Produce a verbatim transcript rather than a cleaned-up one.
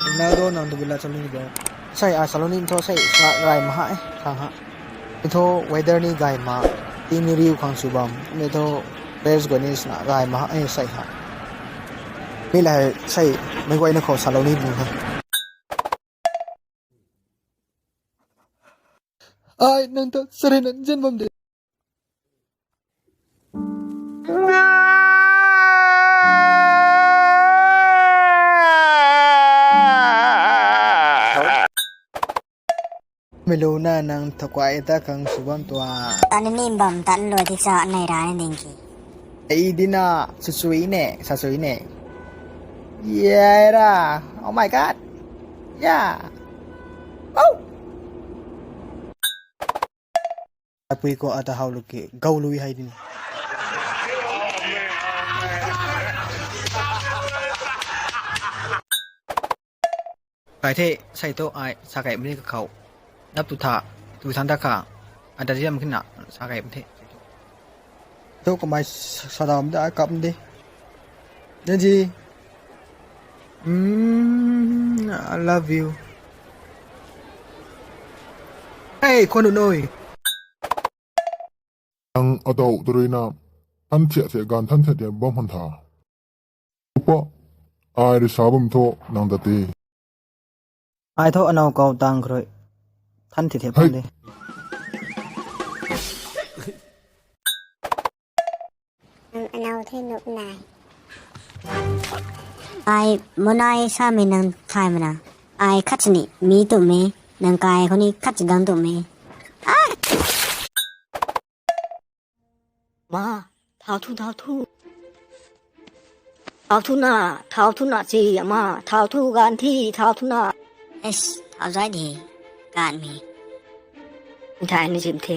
Ronaldo nang tu bila Saloni de. Sai a Saloni thu sai sa rai ma ha e, khang ha. Mi thu weather ni gay ma, ti ni riu khang sw bam. Mi thu players guay ni sna gay ma ha e sai ha. Mi la hei sai mei guayna khou Saloni bu ha. Ai, nang ta sarin an zen bam de. Meilu na nang thakuai ta khang sw bam tua. Tan ni bam tan lou tik sa nei ra ni ding ki. Ei dina, sasui ne, sasui ne. Yeah ra. Oh my God. Yeah. Oh. Apui khou ata hau lu ke, gau lui hei din. Kai the, sai tu ai, sa kai mri ka khou. Nap tu tha, tu than ta kha. Ata ziam kina, sa kai the. Tu kamai sa-, sadam da ai kap de. Nang ji. Mm, I love you. Hey, khwan nu noi. Nang adau tu rui na, than thiak thiak gan, than thiak thiak bam han tha. Upa, ai rui sa bam thu nang da te. Ai thu anau kau tang khrui. Than thiak thiak bam de. Nang anau the nuh nai. Ai monai sa me nang thay mana. Ai khat ni mi tu me, nang kai khou ni khat gang tu me. Ah! Ma, thau thu, thau thu. Thau thu na, thau thu na si, ama, thau thu gan thi, thau thu na. Es, thau zai de, gan mi. Thai ni zim the.